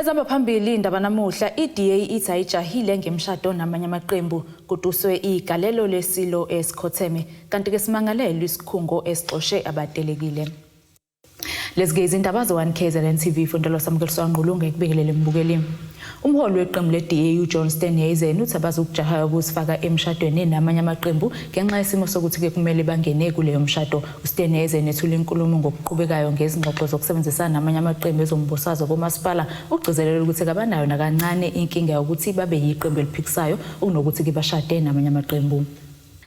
Ezihamba phambili indaba namuhla, iDA ithi ayijahile ngemishado namanye amaqembu. Kutuswe igalelo lesilo esikhotheme, kanti ke simangalelwe isikhungo esixoshe abatelekile. Lezi ke izindaba ze-1 KZN TV fundelo samukeliswa ngqulunga ekubingelele mbukeli. Umholi weqembu le-DA uJohn Steenhuisen uthi abazukujaha ukuzifaka emshadweni namanye amaqembu ngenxa yesimo sokuthi-ke kumele bangene kuleyo mshado. USteenhuisen ethula inkulumo ngokuqhubekayo ngezingxoxo zokusebenzisana namanye amaqembu ezombusazwe komasipala. Ugcizelela ukuthi kabanayo nakancane inkinga yokuthi babe yiqembu eliphikisayo kunokuthi-ke bashade namanye amaqembu.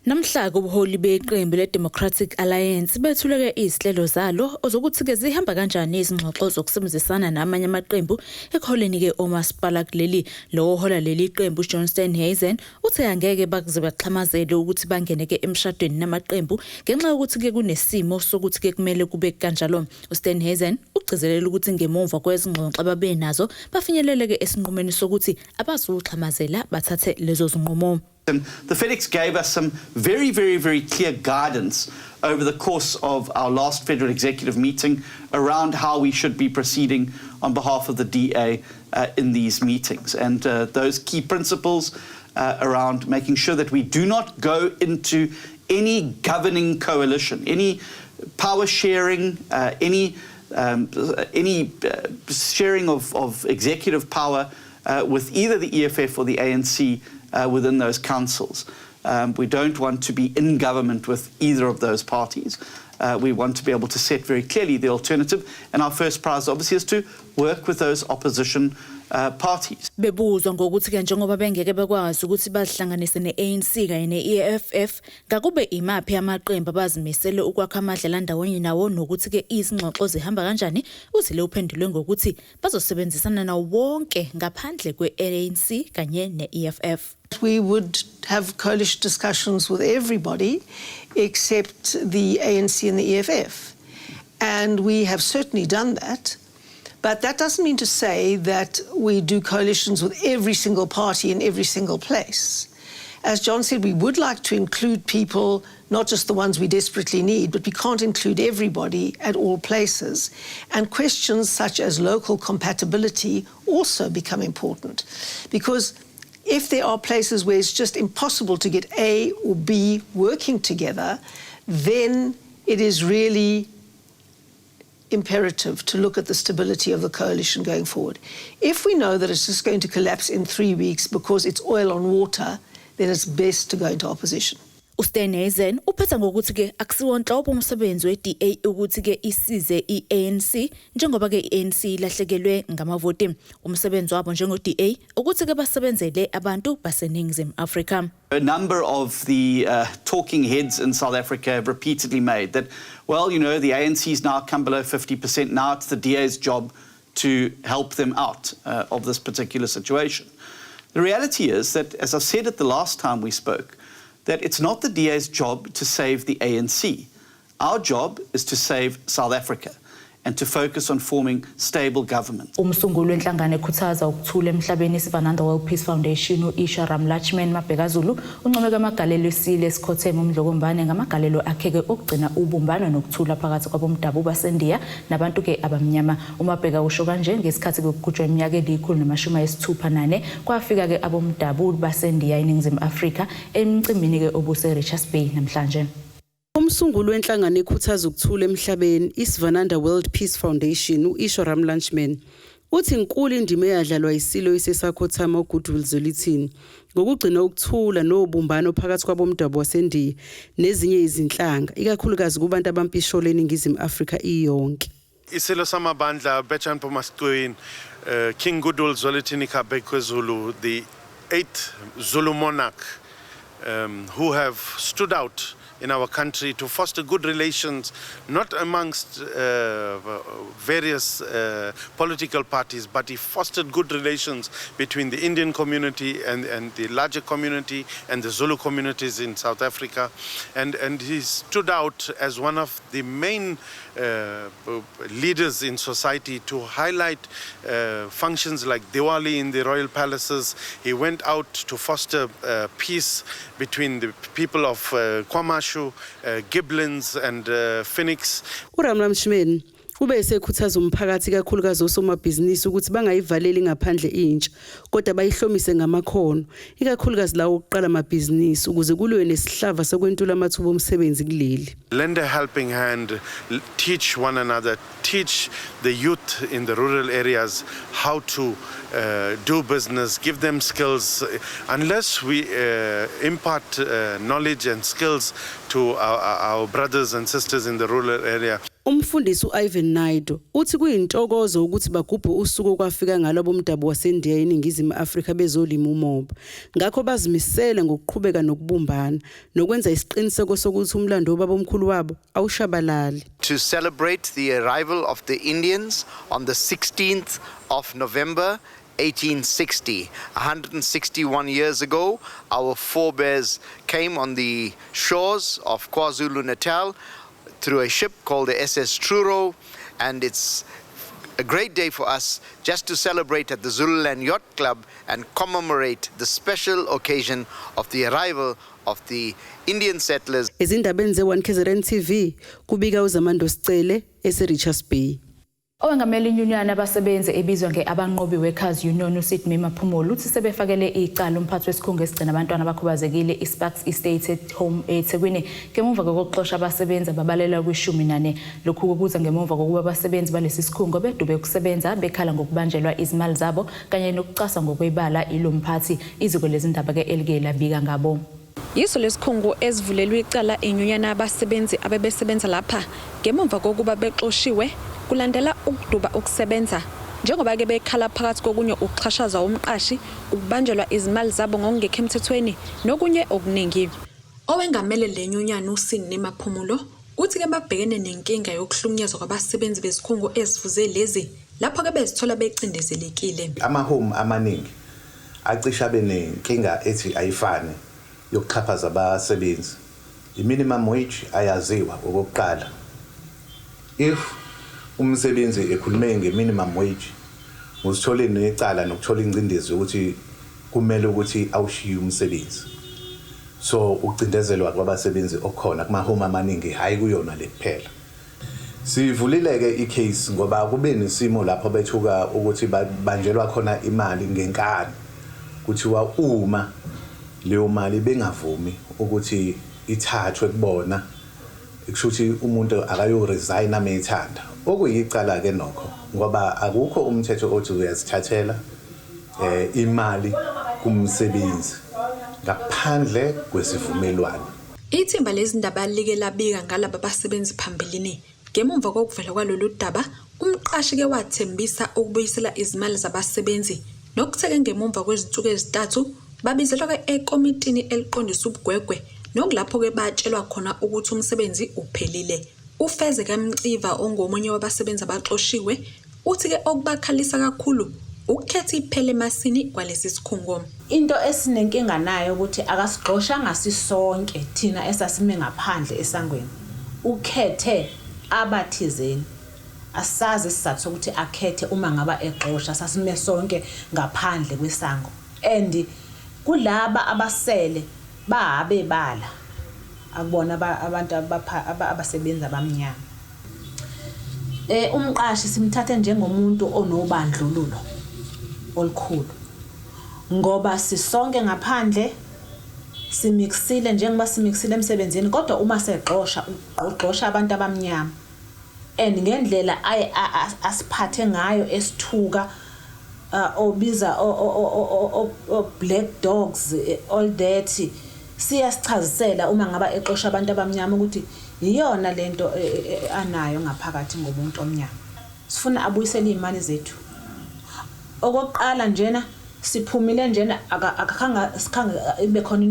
Namhla-ke ubuholi beqembu le-Democratic Alliance bethuleke izinhlelo zalo zokuthi-ke zihamba kanjani izingxoxo zokusebenzisana namanye amaqembu ekuholeni-ke omasipala kuleli. Lowo ohola leli qembu, John Steenhuisen, uthe angeke bakuze baxhamazele ukuthi bangene-ke emshadweni namaqembu ngenxa yokuthi-ke kunesimo sokuthi-ke kumele kube kanjalo. USteenhuisen ugcizelela ukuthi ngemuva kwezingxoxo ababenazo bafinyelele-ke esinqumeni sokuthi abazuxhamazela bathathe lezo zinqumo. And the FedEx gave us some very, very, very clear guidance over the course of our last federal executive meeting around how we should be proceeding on behalf of the DA in these meetings. And those key principles around making sure that we do not go into any governing coalition, any power sharing, any sharing of executive power with either the EFF or the ANC within those councils. We don't want to be in government with either of those parties. We want to be able to set very clearly the alternative, and our first prize obviously is to work with those opposition parties. Bebuzwa ngokuthi-ke njengoba bengeke bekwazi ukuthi bazihlanganise ne-ANC kanye ne-EFF, ngakube imaphi amaqembu abazimisele ukwakha amadlelandawonye nawo nokuthi-ke izingxoxo zihamba kanjani, uZille uphendulwe ngokuthi bazosebenzisana nawo wonke ngaphandle kwe-ANC kanye ne-EFF. We would have coalition discussions with everybody except the ANC and the EFF. And we have certainly done that. But that doesn't mean to say that we do coalitions with every single party in every single place. As John said, we would like to include people, not just the ones we desperately need, but we can't include everybody at all places. And questions such as local compatibility also become important. Because if there are places where it's just impossible to get A or B working together, then it is really imperative to look at the stability of the coalition going forward. If we know that it's just going to collapse in 3 weeks because it's oil on water, then it's best to go into opposition. USteenhuisen uphetha ngokuthi-ke akusiwo nhlobo umsebenzi we-DA ukuthi-ke isize i-ANC njengoba-ke i-ANC ilahlekelwe ngamavoti. Umsebenzi wabo njengo-DA ukuthi-ke basebenzele abantu baseNingizimu Afrika. A number of the talking heads in South Africa have repeatedly made that, well, the ANC's now come below 50%. Now it's the DA's job to help them out of this particular situation. The reality is that, as I said at the last time we spoke, that it's not the DA's job to save the ANC. Our job is to save South Africa and to focus on forming stable government. Umsunguli wenhlangano ekhuthaza ukuthula emhlabeni, iSivananda World Peace Foundation, u-Esho Ramlutchman Mabheka Zulu, uncomeka amagalelo esilo esikhotheme uMdlokombane ngamagalelo akhe-ke okugcina ubumbano nokuthula phakathi kwabomdabu baseNdiya nabantu-ke abamnyama. UMabheka usho kanje ngesikhathi kugujwa iminyaka eli-164 kwafika-ke abomdabu baseNdiya eNingizimu Afrika emcimbini-ke obuse-Richards Bay namhlanje. Umsunguli wenhlangano ekhuthaza ukuthula emhlabeni, iSivananda World Peace Foundation, u-Esho Ramlutchman, uthi inkulu indima eyadlalwa isilo esesakhothama uGoodwill Zwelithini ngokugcina ukuthula nobumbano phakathi kwabomdabu waseNdiya nezinye izinhlanga, ikakhulukazi kubantu abampisholo eNingizimu Afrika iyonke. Isilo samabandla Betshani Phumasicwini, King Goodwill Zwelithini kaBhekuzulu, the eighth Zulu monarch, who have stood out in our country to foster good relations, not amongst various political parties, but he fostered good relations between the Indian community and the larger community and the Zulu communities in South Africa. And he stood out as one of the main leaders in society to highlight functions like Diwali in the royal palaces. He went out to foster peace between the people of KwaMashu, Giblands, and Phoenix. URamlutchman Ube esekhuthaza umphakathi kakhulukazi osomabhizinisi ukuthi bangayivaleli ngaphandle intsha kodwa bayihlomise ngamakhono ikakhulukazi lawo okuqala amabhizinisi ukuze kuliwe nesihlava sokwentula amathuba omsebenzi kuleli. Lend a helping hand, teach one another, teach the youth in the rural areas how to do business, give them skills. Unless we impart knowledge and skills to our brothers and sisters in the rural area, Umfundisi uIvan Naidu uthi kuyintokozo ukuthi bagubhe usuku okwafika ngalo bomdabu waseNdiya eNingizimu Afrika bezolima umoba. Ngakho bazimisele ngokuqhubeka nokubumbana nokwenza isiqiniseko sokuthi umlando wobabomkhulu wabo awushabalali. To celebrate the arrival of the Indians on the 16th of November 1860. 161 years ago, our forebears came on the shores of KwaZulu Natal through a ship called the SS Truro, and it's a great day for us just to celebrate at the Zululand Yacht Club and commemorate the special occasion of the arrival of the Indian settlers. Ezindabeni ze-1 KZN TV kubika uZamando Sicele ese-Richards Bay. Owengamele inyunyana abasebenzi ebizwa nge-Abanqobi Workers Union uSydney Maphumulo uthi sebefakele icala umphathi wesikhungo esigcina abantwana abakhubazekile iSparks Estate Home eThekwini ngemuva kokuxosha abasebenzi ababalelwa kwi-14. Lokhu kuza ngemuva kokuba abasebenzi balesi sikhungo bedube ukusebenza bekhala ngokubanjelwa izimali zabo kanye nokucaswa ngokwebala ilo mphathi iziko lezindaba-ke elike labika ngabo. Yiso lesikhungo esivulelwe icala inyunyana abasebenzi abebesebenza lapha ngemuva kokuba bexoshiwe kulandela ukuduba ukusebenza njengoba ke bekhala phakathi kokunye ukuxhashazwa umqashi, ukubanjelwa izimali zabo ngokungekho emthethweni nokunye okuningi. Owengamele le nyunyana uSydney Maphumulo uthi ke babhekene nenkinga yokuhlukunyezwa kwabasebenzi bezikhungo ezifuze lezi lapho ke bezithola becindezelekile. Ama-home amaningi acishe abe nenkinga ethi ayifane yokuxhaphaza abasebenzi. I-minimum wage ayaziwa okokuqala. If umsebenzi ekhulume nge-minimum wage, uzithole necala nokuthola ingcindezi yokuthi kumele ukuthi awushiye umsebenzi. So ukucindezelwa kwabasebenzi okukhona kuma-home amaningi, hhayi kuyona le kuphela. Sivulile-ke i-case ngoba kube nesimo lapho bethuka ukuthi babanjelwa khona imali ngenkani, kuthiwa uma leyo mali bengavumi ukuthi ithathwe kubona, kusho ukuthi umuntu akayo-resign methanda, okuyicala-ke nokho ngoba akukho umthetho othi uyazithathela imali kumsebenzi ngaphandle kwesivumelwano. Ithimba lezindaba like labika ngalaba basebenzi phambilini. Ngemumva kokuvela kwalolu daba, umqashi-ke wathembisa ukubuyisela izimali zabasebenzi. Nokutheke ngemumva kwezinsuku ezi-3 babizelwa-ke ekomitini eliqondisa ubugwegwe nokulapho-ke batshelwa khona ukuthi umsebenzi uphelile. UFezeka Mciva ongomunye wabasebenzi abaxoshiwe uthi-ke okubakhalisa kakhulu ukukhetha iphele emasini kwalesi sikhungo. Into esinenkinga nayo ukuthi akasigxoshanga sisonke thina esasime ngaphandle esangweni, ukhethe abathizeni. Asazi isizathu sokuthi akhethe uma ngaba exosha sasime sonke ngaphandle kwesango, and kulaba abasele babe bala akubona abantu abasebenza abamnyama. Umqashi simthathe njengomuntu onobandlululo olukhulu ngoba sisonke ngaphandle simixile njengoba simixile emsebenzini, kodwa uma sexosha ugqoqosha abantu abamnyama, and ngendlela asiphathe ngayo esithuka, obiza o black dogs, all that. Siyasichazisela uma ngaba exosha abantu abamnyama ukuthi iyona lento anayo ngaphakathi ngomuntu omnyama. Sifuna abuyisele izimali zethu. Okokuqala njena siphumile njena akakhanga sikhange ibe khona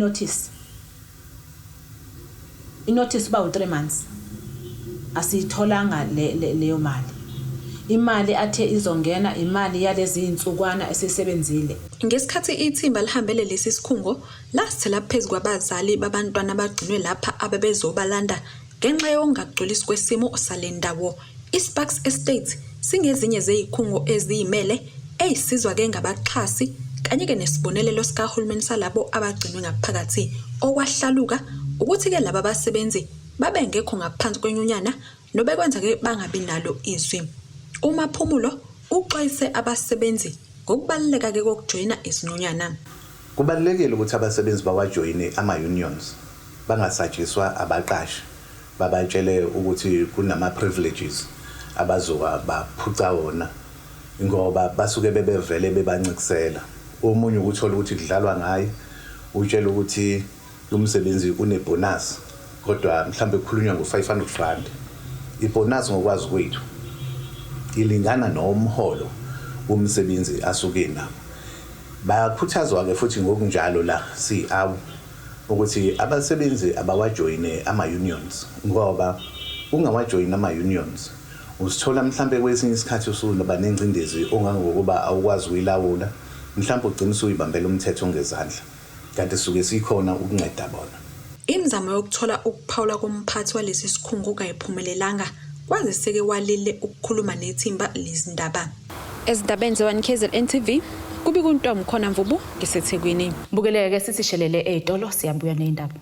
i-notice ba u3 months, asiyitholanga leyo mali. Imali athe izongena imali yalezi insukwana esisebenzile. Ngesikhathi ithimba lihambele lesi sikhungo lasithela phezu kwabazali babantwana abagcinwe lapha abebezobalanda ngenxa yokungagculisi kwesimo sale ndawo. ISparks Estate singezinye zezikhungo eziyimele eyisizwa-ke ngabaxhasi kanye-ke nesibonelelo sikahulumeni salabo abagcinwe ngaphakathi. Okwahlaluka ukuthi-ke laba basebenzi babengekho ngaphansi kwenyunyana nobekwenza-ke bangabi nalo izwi. UMaphumulo uxwayise abasebenzi ngokubaluleka-ke kokujoyina izinyunyana. Kubalulekile ukuthi abasebenzi bawajoyine ama-unions, bangasatshiswa abaqashi babatshele ukuthi kunama-privileges abazoka baphuca wona, ngoba basuke bebevele bebancikisela. Omunye ukuthola ukuthi kudlalwa ngaye, utshela ukuthi umsebenzi unebonus, kodwa mhlambe kukhulunywa ngo-500 rand. Ibonus ngokwazi kwethu ilingana nomholo womsebenzi asuke nawo. Bayakhuthazwa-ke futhi ngokunjalo la si-awu ukuthi abasebenzi abawajoyine ama-unions, ngoba ungawajoyini ama-unions usithola mhlambe kwesinye isikhathi usunoba nengcindezi ongangokuba awukwazi ukuyilawula, mhlambe ugcina usuyibambela umthetho ngezandla, kanti suke sikhona ukunceda bona. Imizamo yokuthola ukuphawula komphathi walesi sikhungo kayiphumelelanga, kwazise-ke walile ukukhuluma nethimba lezindaba. Ezindabeni ze-1 KZN TV, kubika uNtomkhona Mvubu ngiseThekwini. Bukeleke sithi shelele ey'tolo, siyabuya ney'ndaba.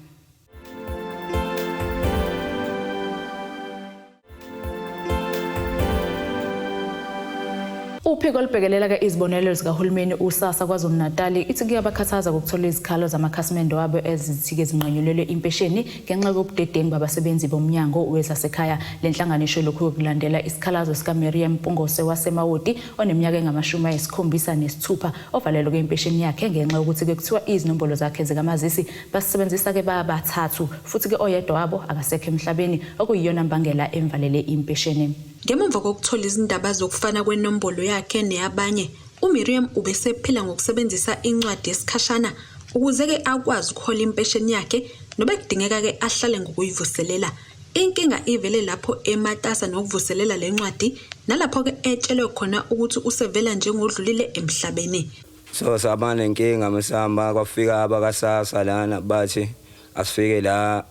Uphiko olubhekelela-ke izibonelelo zikahulumeni uSASSA KwaZulu-Natal ithi kuyabakhathaza ukuthola izikhalo zamakhasimende wabo ezithi-ke zinqanyulelwe impesheni ngenxa yobudedengu babasebenzi bomnyango wezasekhaya. Le nhlangano isho lokhu kulandela isikhalazo sikaMiriam Mpungose waseMawoti oneminyaka engu-76 ovalelwe impesheni yakhe ngenxa yokuthi-ke kuthiwa izinombolo zakhe zikamazisi basisebenzisa-ke babathathu, futhi-ke oyedwa wabo akasekho emhlabeni, okuyiyona mbangela emvalele impesheni. Ngemuva kokuthola izindaba zokufana kwenombolo yakhe neyabanye, uMiriam ubesephila ngokusebenzisa incwadi yesikhashana ukuze-ke akwazi ukuhola impesheni yakhe nobekudingeka-ke ahlale ngokuyivuselela. Inkinga ivele lapho ematasa nokuvuselela le ncwadi, nalapho-ke etshelwe khona ukuthi usevela njengodlulile emhlabeni. So saba nenkinga mesihamba, kwafika abakaSASSA lana bathi asifike la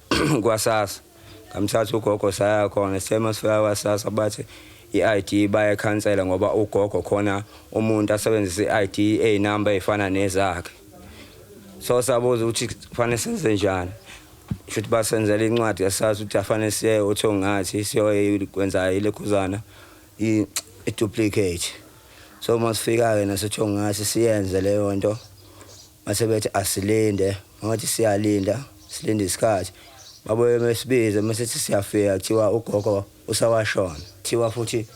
kwaSASSA. Ngamthatha ugogo saya khona, sithe masifika kwaSASSA bathi i-ID bayakhansela ngoba ugogo khona umuntu asebenzisa i-ID eyinamba ey'fana nezakhe. So sabuza ukuthi kufanele senze njani. Shuthi basenzela incwadi yaSASSA ukuthi afanele siye oThongathi siyokwenza ilekhuzana i-duplicate. So masifika-ke naseThongathi siyenze leyo nto, mase bethi asilinde, ngathi siyalinda, silinde isikhathi. Babuye besibize mase siyafika kuthiwa ugogo usawashona. Kuthiwa futhi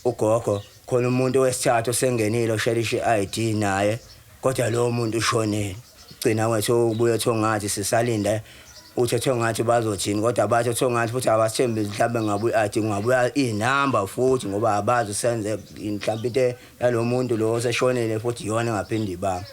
ugogo khona umuntu wesithathu osengenile osherisha i-ID naye, kodwa lowo muntu ushonile. Gcina wethu ubuye Thongathi sisalinde uthi Thongathi bazothini, kodwa bathi Thongathi futhi abasithembisi mhlambe ngabuya i-ID, kungabuya inamba futhi ngoba abazi senze mhlambe into yalo muntu lo oseshonile futhi iyona engaphinde ibamba.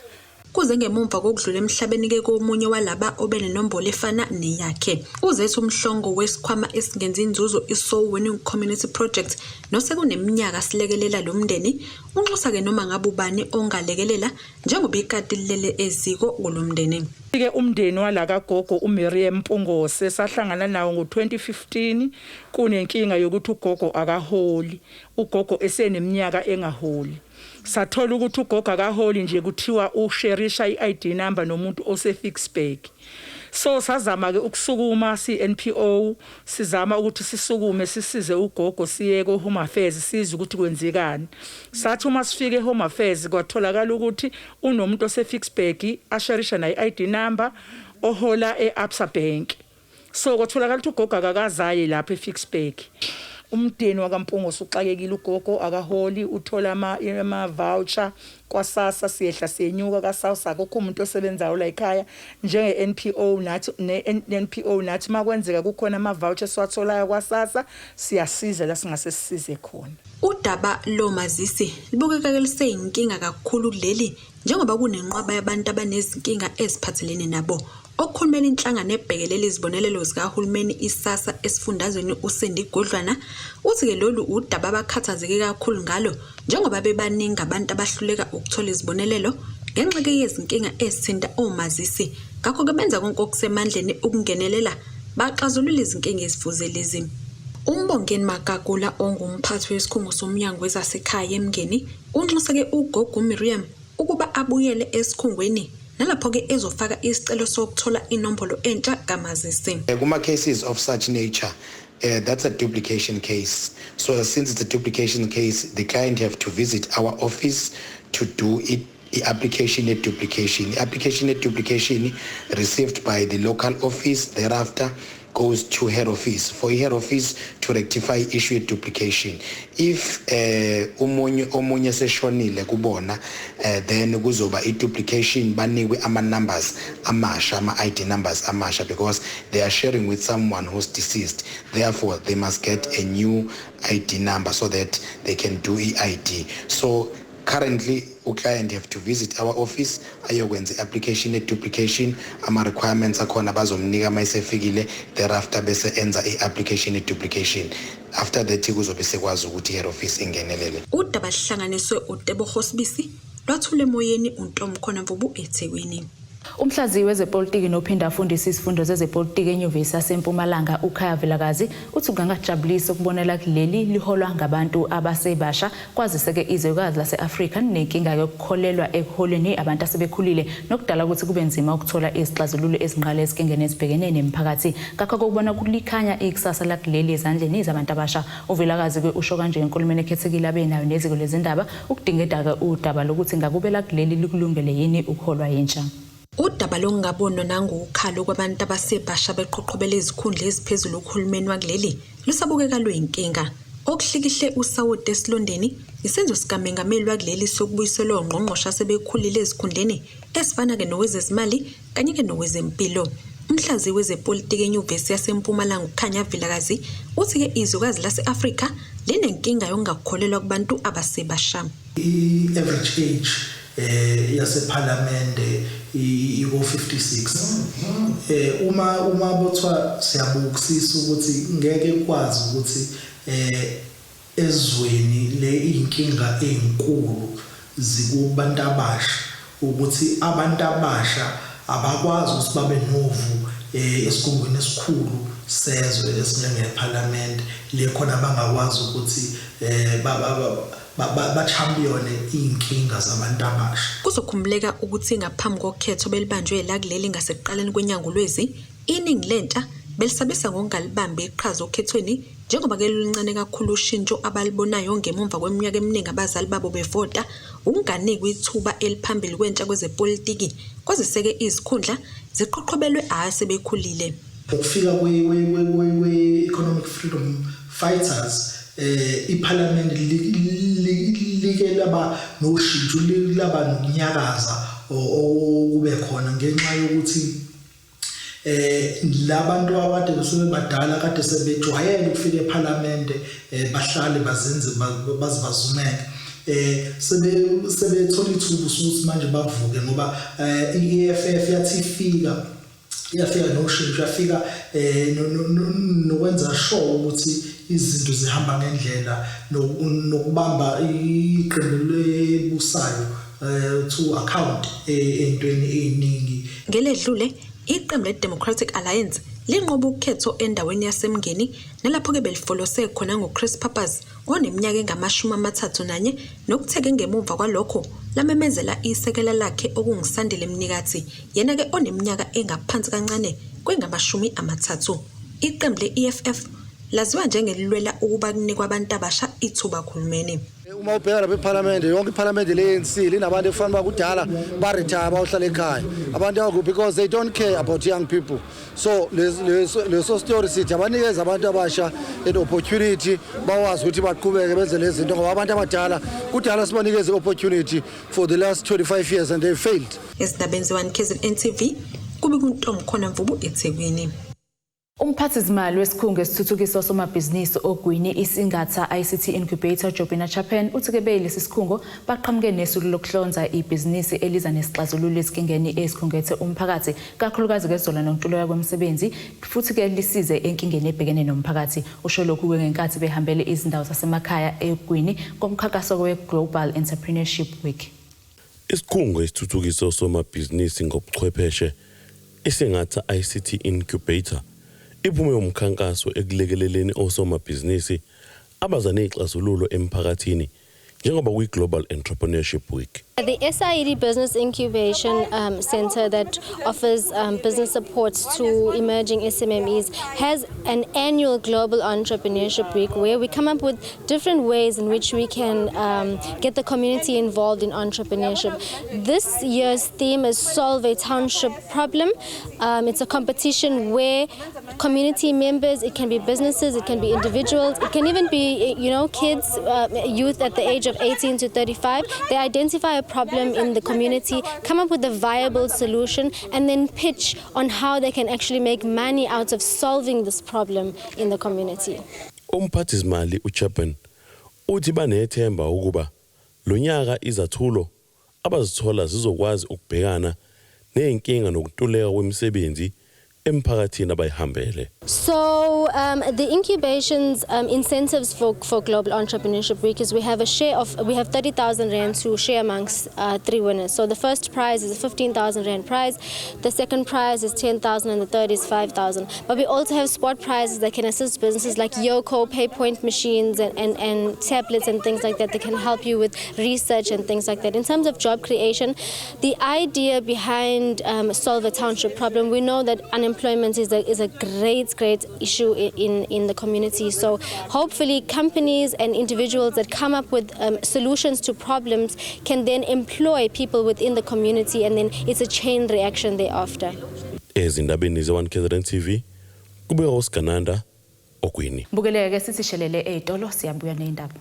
Kuze ngemumva kokudlula emhlabeni-ke komunye walaba obenenombolo efana neyakhe. Uzethu Mhlongo wesikhwama esingenzi inzuzo i-Soul Winning Community Project nosekuneminyaka silekelela lo mndeni, unxusa-ke noma ngabe ubani ongalekelela njengoba ikati lilele eziko kulo mndeni. Ke umndeni wala kagogo uMiriam Mpungose sahlangana nawo ngo-2015 kunenkinga yokuthi ugogo akaholi, ugogo eseneminyaka engaholi. Sathola ukuthi ugogo akaholi nje, kuthiwa usherisha i-ID number nomuntu ose-Ficksburg. So sazama ke ukusukuma si-NPO, sizama ukuthi sisukume sisize ugogo, siye ko-Home Affairs sizwe ukuthi kwenzekani. Sathi uma sifike e-Home Affairs kwatholakala ukuthi unomuntu ose-Ficksburg asherisha naye i-ID number ohola e-Absa Bank. So kwatholakala ukuthi ugogo akakazaye lapho e-Ficksburg. Umndeni wakaMpungose uxakekile, ugogo akaholi, uthola ama-voucher kwaSASSA, siyehla siyenyuka kaSASSA, akukho umuntu osebenzayo la ekhaya. Njenge-NPO nathi, ne-NPO nathi makwenzeka kukhona ama-voucher esiwatholayo kwaSASSA, siyasiza la singase sisize khona. Udaba lomazisi libukeka liseyinkinga kakhulu kuleli, njengoba kunenqwaba yabantu abanezinkinga eziphathelene nabo. Okhulumela inhlangano ebhekelela izibonelelo zikahulumeni iSASSA esifundazweni uSindi Godlwana uthi-ke lolu udaba abakhathazeke kakhulu ngalo, njengoba bebaningi abantu abahluleka ukuthola izibonelelo ngenxa yezinkinga ezithinta omazisi. Ngakho-ke benza konke okusemandleni ukungenelela baxazulule izinkinga ezifuze lezi. UMbongeni Magagula ongumphathi wesikhungo somnyango wezasekhaya eMngeni unxuse-ke ugogo uMiriam ukuba abuyele esikhungweni Nalapho-ke ezofaka isicelo sokuthola inombolo entsha kamazisi. Kuma-cases of such nature, that's a duplication case. So since it's a duplication case, the client have to visit our office to do it, i-application ye-duplication. I-application ye-duplication received by the local office thereafter goes to head office for head office to rectify issue duplication. If umunye omunye seshonile kubona, then kuzoba i-duplication, banikwe ama-numbers amasha, ama-ID numbers amasha, because they are sharing with someone who's deceased. Therefore, they must get a new ID number so that they can do i-ID. So currently uclient have to visit our office ayokwenza i-application ye-duplication. Ama-requirements akhona bazomnika uma esefikile. Thereafter bese enza i-application ye-duplication. After that kuzobe sekwazi ukuthi i-head office ingenelele. Udaba lihlanganiswe uTebogo Sibisi, lwathule emoyeni uNtomkhona Mvubu, eThekwini. Umhlaziyi wezepolitiki nophinda afundise izifundo zezepolitiki eNyuvesi yaseMpumalanga, uKhaya Vilakazi, uthi kungangajabulisa ukubonela kuleli liholwa ngabantu abasebasha, kwazise-ke izwekazi lase-Afrika linenkinga yokukholelwa ekuholeni abantu asebekhulile, nokudala ukuthi kube nzima ukuthola izixazululo ezinqala ezinkingeni ezibhekene nemiphakathi. Ngakho-ke ukubona kulikhanya ikusasa lakuleli ezandleni zabantu abasha. UVilakazi-ke usho kanje enkulumeni ekhethekile abenayo neziko lezindaba ukudingida-ke udaba lokuthi ngakube lakuleli likulungele yini ukuholwa yintsha. Udaba lokungabonwa nangokhalo kwabantu abasebasha beqhoqhobela izikhundla eziphezulu kuhulumeni wakuleli lusabukeka luyinkinga. Okuhlikihle usawoti esilondeni isenzo sikamengameli wakuleli sokubuyiselwa ongqongqoshe asebekhulile ezikhundleni ezifana-ke nowezezimali kanye-ke nowezempilo. Umhlaziyi wezepolitiki eNyuvesi yaseMpumalanga, uKhanya Vilakazi, uthi-ke izwekazi lase-Afrika linenkinga yokungakholelwa kubantu abasebasha. I-average age yasephalamende iko 56. Uma bothwa siyabukisisa ukuthi ngeke kwazi ukuthi ezweni le inkinga ezinkulu zikubantu abasha, ukuthi abantu abasha abakwazi ukuthi babe novu esigungwini esikhulu sezwe esinjengephalamende le khona bangakwazi ukuthi ba-champione iy'nkinga zabantu abasha. Kuzokhumbuleka ukuthi ngaphambi kokhetho belibanjwe la kuleli ngasekuqaleni kwenyanga uLwezi, iningi lentsha belisabisa ngokungalibambi iqhaza okhethweni, njengoba-ke luncane kakhulu ushintsho abalibonayo ngemumva kweminyaka eminingi abazali babo bevota. Ukunganikwa ithuba eliphambili kwentsha kwezepolitiki, kwazise-ke izikhundla ziqhoqhobelwe asebekhulile. Ukufika kwe-Economic Freedom Fighters, iParliament like laba noshintsho, laba nokunyakaza okube khona ngenxa yokuthi labantu abade sebebadala kade sebejwayele ukufika eParliament, bahlale bazenze bazibazumeke, sebethola ithuba ukuthi manje bavuke, ngoba i-EFF yathi ifika, yafika noshintsho, yafika nokwenza sure ukuthi izinto zihamba ngendlela nokubamba iqembu lebusayo to account entweni eziningi. Ngeledlule iqembu le-Democratic Alliance linqoba ukhetho endaweni yaseMngeni, nalapho-ke belifolose khona ngoChris Pappas oneminyaka engama-31, nokutheke ngemuva kwalokho lamemezela isekela lakhe okunguSandile Mnikathi, yena-ke oneminyaka engaphansi kancane kwengama-30. Iqembu le-EFF laziwa njengelilwela ukuba kunikwa abantu abasha ithuba kuhulumeni. Uma ubheka lapha ephalamende, yonke iphalamende le-ANC linabantu ekufanele uba kudala ba-retire, bayohlala ekhaya. Abantu abaku because they don't care about young people. So leso story sithi abanikeze abantu abasha an opportunity, bawazi ukuthi baqhubeke benze lezi zinto, ngoba abantu abadala kudala sibanikeze i-opportunity for the last 25 years and they failed. Ezindabeni ze-1 KZN TV, kube kuNtomkhona Mvubu, eThekwini. Umphathizimali wesikhungo esithuthukisa osomabhizinisi Ogwini, iSingatha ICT Incubator, Jobina Chapen, uthi-ke beyilesi sikhungo baqhamuke nesu lokuhlonza ibhizinisi eliza nesixazululo esinkingeni esikhungethe umphakathi, kakhulukazi kezolwa nokuntuleka kwemisebenzi, futhi-ke lisize enkingeni ebhekene nomphakathi. Usho lokhu-ke ngenkathi behambele izindawo zasemakhaya eGwini ngomkhankaso we-Global Entrepreneurship Week. Isikhungo esithuthukisa osomabhizinisi ngobuchwepheshe, iSingatha ICT Incubator, iphume umkhankaso ekulekeleleni osomabhizinisi abaza ney'xazululo emphakathini njengoba kwi-Global Entrepreneurship Week. The SIED Business Incubation Center that offers business support to emerging SMMEs has an annual Global Entrepreneurship Week where we come up with different ways in which we can get the community involved in entrepreneurship. This year's theme is Solve a Township Problem. It's a competition where community members, it can be businesses, it can be individuals, it can even be, kids, youth at the age of 18 to 35. They identify a problem in the community, come up with a viable solution, and then pitch on how they can actually make money out of solving this problem in the community. Umphathizimali uChapman uthi banethemba ukuba lo nyaka izathulo abazithola zizokwazi ukubhekana nezinkinga nokuntuleka kwemisebenzi emphakathini abayihambele. So the incubation's incentives for Global Entrepreneurship Week is we have 30,000 rand to share amongst three winners. So the first prize is a 15,000 rand prize, the second prize is 10,000 and the third is 5,000. But we also have spot prizes that can assist businesses like Yoco, PayPoint machines and tablets and things like that that can help you with research and things like that. In terms of job creation, the idea behind Solve a Township Problem, we know that unemployment is a great issue in the community. So hopefully companies and individuals that come up with solutions to problems can then employ people within the community, and then it's a chain reaction thereafter. Ezindabeni ze-1 KZN TV, kubeka uSigananda Ogwini. Bukeleke sithi shelele ey'tolo, siyabuya ney'ndaba.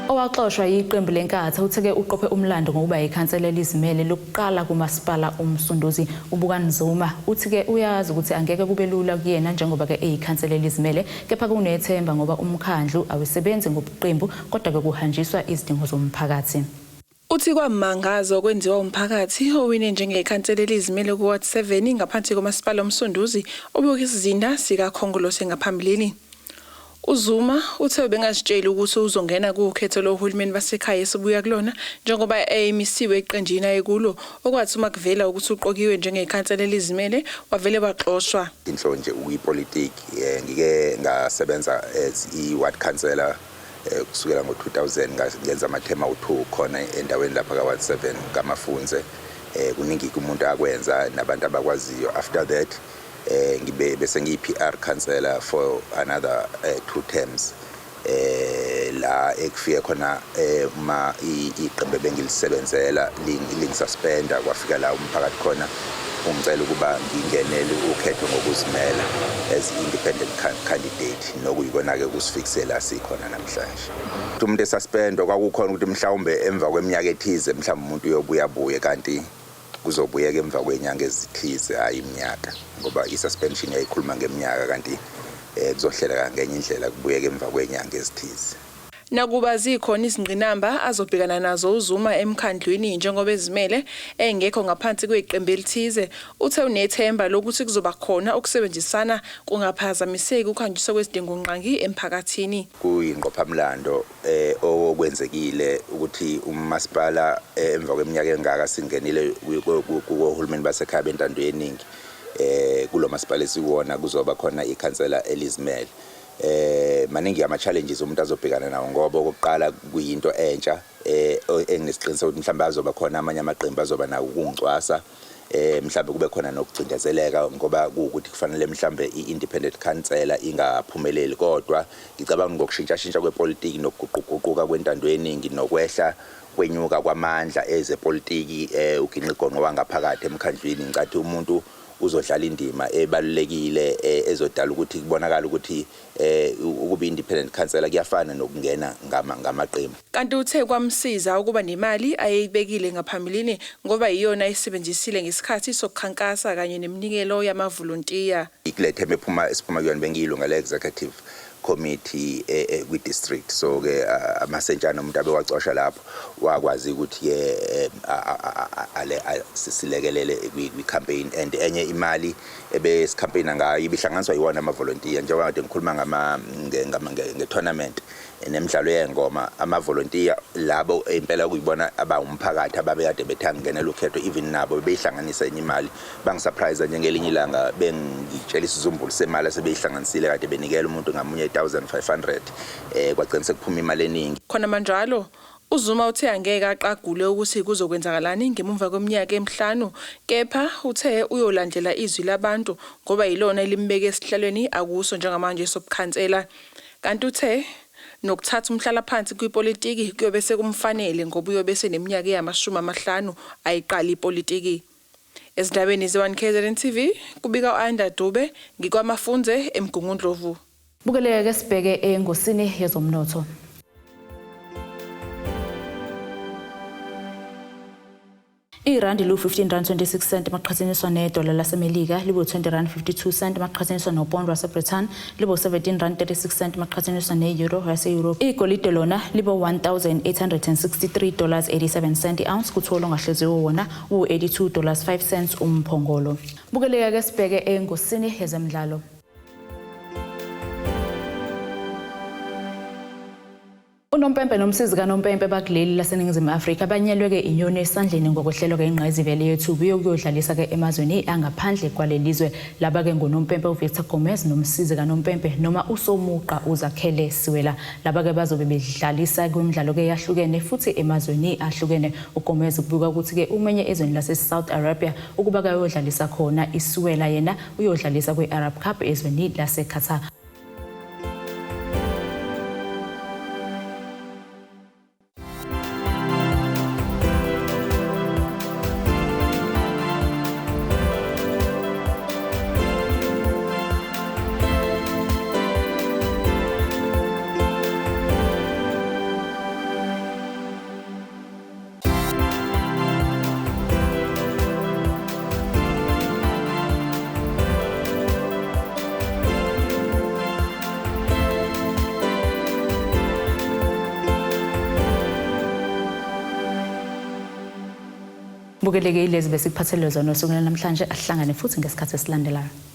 Owaxoshwa yiqembu leNkatha utheke uqophe umlando ngokuba yikhansela elizimele lokuqala kumasipala uMsunduzi. uBukani Zuma uthi-ke uyazi ukuthi angeke kube lula kuyena njengoba-ke eyikhansela elizimele, kepha kunethemba ngoba umkhandlu awusebenzi ngobuqembu kodwa-ke kuhanjiswa izidingo zomphakathi. Uthi kwamangaza okwenziwa umphakathi owine njengekhansela elizimele ku-Ward 7 ngaphansi komasipala uMsunduzi obuka isizinda sikaKhongolose ngaphambilini. UZuma uthe ubengazitsheli ukuthi uzongena kukhetho lohulumeni basekhaya esibuya kulona njengoba eyimisiwe eqenjini ayekulo, okwathi uma kuvela ukuthi uqokiwe njengekhansela elizimele wavele waxoshwa. Inhlo nje ukuyipolitiki, ngike ngasebenza as i-ward councillor kusukela ngo-2000 ngenza amathema awu-2 khona endaweni lapha ka-Ward 7 kaMafunze. Kuningi umuntu akwenza nabantu abakwaziyo. After that ngibe bese ngiyi-PR councillor for another 2 terms, la ekufike khona uma iqembu bengilisebenzela lingisuspenda, kwafika la umphakathi khona ungicela ukuba ngingenele ukhetho ngokuzimela as independent candidate, nokuyikona-ke kusifikisela sikhona namhlanje. Umuntu esuspendwa kwakukhona ukuthi mhlawumbe emva kweminyaka ethize mhlawumbe umuntu uyobuya buye, kanti kuzobuyeka emva kwenyanga ezithize, hayi iminyaka, ngoba i-suspension yayikhuluma ngeminyaka, kanti kuzohleleka ngenye indlela kubuyeke emva kwenyanga ezithize. Nakuba zikhona izingqinamba azobhekana nazo uZuma emkhandlwini njengoba ezimele engekho ngaphansi kweqembu elithize, uthe unethemba lokuthi kuzoba khona ukusebenzisana kungaphazamiseki ukuhanjiswa kwezidingongqangi emphakathini. Kuyingqophamlando okwenzekile ukuthi umasipala emva kweminyaka engaka singenile kuhulumeni basekhaya bentando yeningi, kulo masipala esikuwona kuzoba khona ikhansela elizimele. Maningi ama challenges umuntu azobhekana nawo, ngoba okokuqala kuyinto entsha enginesiqiniseko ukuthi mhlawumbe azoba khona amanye amaqembu azoba nawo ukungicwasa, mhlawumbe kube khona nokucindezeleka ngoba kuwukuthi kufanele mhlawumbe i-independent councillor ingaphumeleli. Kodwa ngicabanga ngokushintshashintsha kwepolitiki nokuguquguquka kwentando yeningi nokwehla kwenyuka kwamandla ezepolitiki, uginqigonqo wangaphakathi emkhandlwini, ngicathi umuntu uzodlala indima ebalulekile ezodala ukuthi kubonakala ukuthi ukuba independent councillor kuyafana nokungena ngamaqembu. Kanti uthe kwamsiza ukuba nemali ayeyibekile ngaphambilini ngoba iyona ayisebenzisile ngesikhathi sokukhankasa kanye neminikelo yamavolontiya. Kule term esiphuma kuyona bengiyilunga le-executive committee kwi-district, so ke amasentshana umuntu abewacosha lapho wakwazi ukuthi ke silekelele kwi-campaign. And enye imali ebesicampaigna ngayo ibihlanganiswa yiwona amavolontiya, njengoba kade ngikhuluma nge-tournament Nemidlalo yengoma, amavolontiya labo impela kuyibona abawumphakathi ababekade bethanga ngenela ukhetho, even nabo beyihlanganisa enye imali. Bangisurprise nje ngelinye ilanga, bengitshela isizumbulu semali asebeyihlanganisile, kade benikela umuntu ngamunye 1500, kwagcina sekuphuma imali eningi. Khona manjalo, uZuma uthe angeke aqagule ukuthi kuzokwenzakalani ngemuva kweminyaka emihlanu, kepha uthe uyolandela izwi labantu ngoba yilona elimbeke esihlalweni akuso njengamanje sobukhansela. Kanti uthe nokuthatha umhlalaphansi kwipolitiki kuyobe sekumfanele ngoba uyobe eseneminyaka eyama-50 ayiqala ipolitiki. Ezindabeni ze-1 KZN TV kubika u-Ayanda Dube ngikwaMafunze eMgungundlovu. Bukeleke sibheke engosini yezomnotho. Irandi lu-15 rand 26 cent maqhathaniswa nedola laseMelika, libu-20 rand 52 cent maqhathaniswa nopondo waseBritain, libu-17 rand 36 cent maqhathaniswa ne-euro yase-Europe. Igolide lona libo $1,863 87 cent i-ounce, kuthiwa olungahleziwe wona u-82 dollars 5 cents umphongolo. Bukeleka ke sibheke engosini yezemidlalo. Unompempe nomsizi kanompempe bakuleli laseNingizimu Afrika banyelwe-ke inyoni esandleni ngokwehlelwa-ke ingqayizivele yethuba yokuyodlalisa-ke emazweni angaphandle kwalelizwe. Laba-ke ngunompempe uVictor Gomez nomsizi kanompempe noma uSomuqa uZakhele Siwela. Laba-ke bazobe bedlalisa kwimidlalo-ke yahlukene futhi emazweni ahlukene. UGomez kubikwa ukuthi-ke umenye ezweni lase-South Arabia ukuba kayodlalisa khona. ISiwela yena uyodlalisa kwi-Arab Cup ezweni lase-Qatar. Bukeleke ilezi besikuphathele zona osukwini namhlanje, ahlangane futhi ngesikhathi esilandelayo.